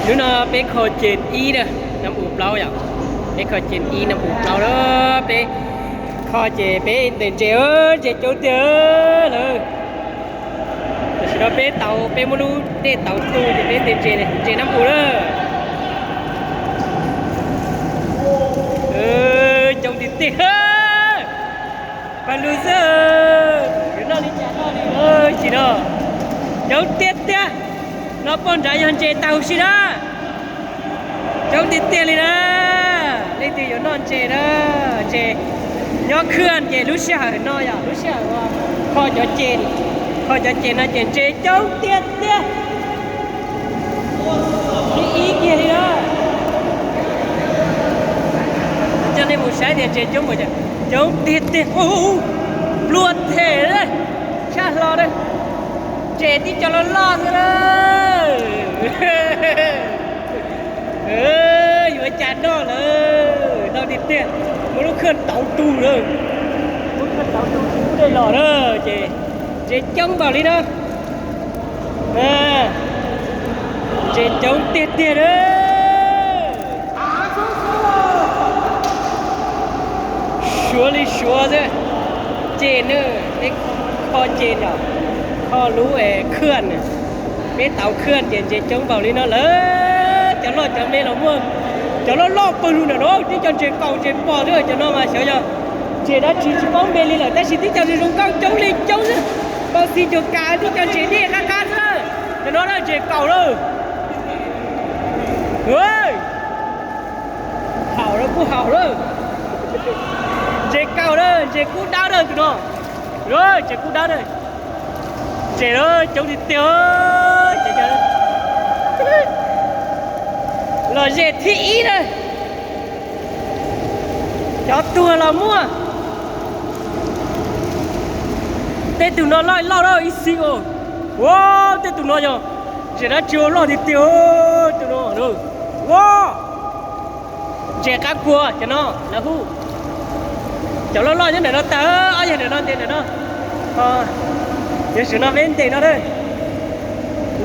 Hnub no peb kho ces ib na, nam u plaub yom. Peb kho ces ib nam u plaub na, peb kho ces peb ntes ntses, ntses coob tiag lawm. Tam sim no peb tau, peb muab lub dej tauv tu ces peb ntes ntses, ntses nam u na. Coob tiag tiag. Pab lug xwb, yuav noj li cas noj li, tsis noj. Coob tiag tiag. No poj nrad yog ntses tag huv si na. Coob tiag tiag li na. Leej twg yuav noj ntses na, ntses nyob khwj ces lub sij hawm no yog lub sij hawm kho cov ces, kho cov ces no ces ntses coob tiag tiag. Ib kiag li na. Coj nej mus saib tias ntses coob npaum cas. Coob tiag tiag. Pluag them, tshaj hlo na. Ntses tib co loj loj xwb na. Yuav cas noj lawm, noj tiag tiag. Muab lub khwj tauv tu lawm. Muab khwj tauv tu tsis pub dej los na, ces ntses coob npaum li no. Ntses coob tiag tiag na. Suav li suav xwb. Ces na, peb kho ces yom, kho lub khwj na. Peb tauv khwj ces ntses coob npaum li no lawm. Cov loj cov me los muaj, cov loj loj pawg lug ntawm no twb cov ntses kaus ntses pos xwb, cov no mas xyov yog ntses dab tsi tsis paub me li lawm, tab sis twb cov ntses zoo nkauj coob li coob xwb. Npau xi cuag kas twb cov ntses dej qab qab xwb. Cov no na ntses kaus lawm. Haum lawm kuj haum lawm. Ntses kaus na, ntses kub dawb na tus no. Ntses kub dawb na. Ntses coob tiag tiag. Lom zem thib ib na. Cov tuag los muaj. Tej tug no loj loj ib xib os. Ua, tej tug no yog ntses dab tsi loj tiag tiag, tus no. Ua, ntses qab kua cov no lawv hu. Cov loj loj nyob ntawm no tag, ob yog ntawm no ntes ntawm no. Yuav tsum no peb ntes no na.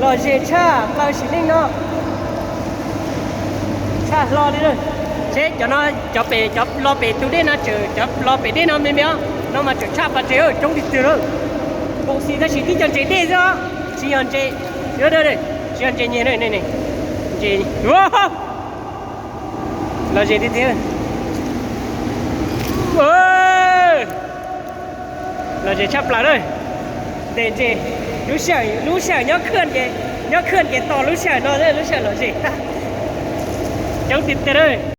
Lom zem tshaj plaws sim neej no. Tshaj hlo li na. Seb cov no, cov pem, cov los pem tus dej no tseem, cov los pem dej no me me os, no mas tseem tshaj pas ntses, coob tiag tiag lawm. Npau xi tab sis twb cov ntses dej xwb os, tsis yog ntses, tsis yog ntses nyiag, ntses, lom zem tiag tiag. Lom zem tshaj plaws na. Ntes ntses, lub sij hawm, lub sij hawm nyob khwj ces, nyob khwj ces tos lub sij hawm no, lub sij hawm lom zem tag. Coob tiag tiag na.